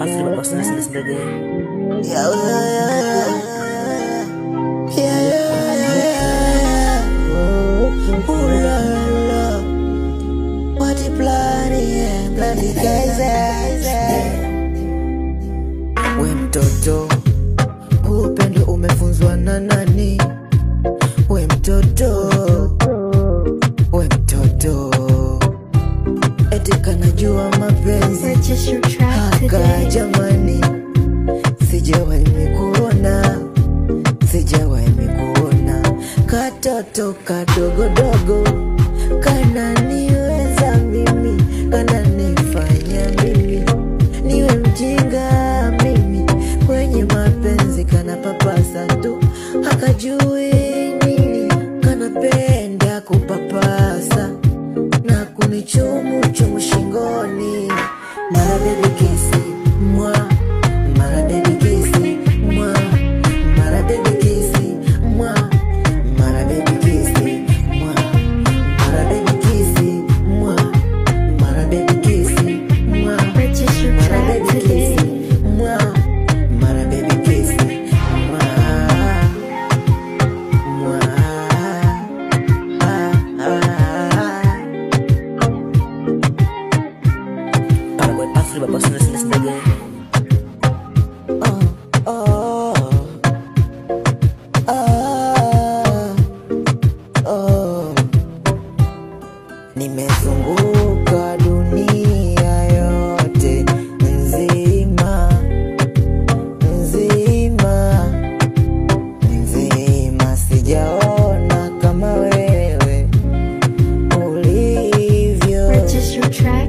Parabol Pass listen again. Yeah, yeah, yeah, yeah, yeah. Ooh la la, what a bloody, yeah, bloody guys. We mtoto, upendo umefunzwa na nani? We mtoto, we mtoto, eti kanajua mapenzi haka jamani. Sijawahi mikuona, sijawahi mikuona. Katoto kadogo dogo kananiweza mimi, kananifanya mimi niwe mjinga mimi. Kwenye mapenzi kanapapasa tu, hakajui nini, kanapenda kupapasa na kunichumu chumu shingoni. Mara baby kisi mwa, mara baby kisi mwa, mara baby kisi mwa, mara baby kisi mwa, mara baby kisi mwa, mara baby kisi mwa, mara baby kisi mwa, mara baby kisi mwa, mwa, ah, ah, ah. Parabol Pass listen again. Oh, oh, ah, oh. Nimezunguka dunia yote nzima, nzima, nzima, sijaona kama wewe ulivyo. Purchase your track.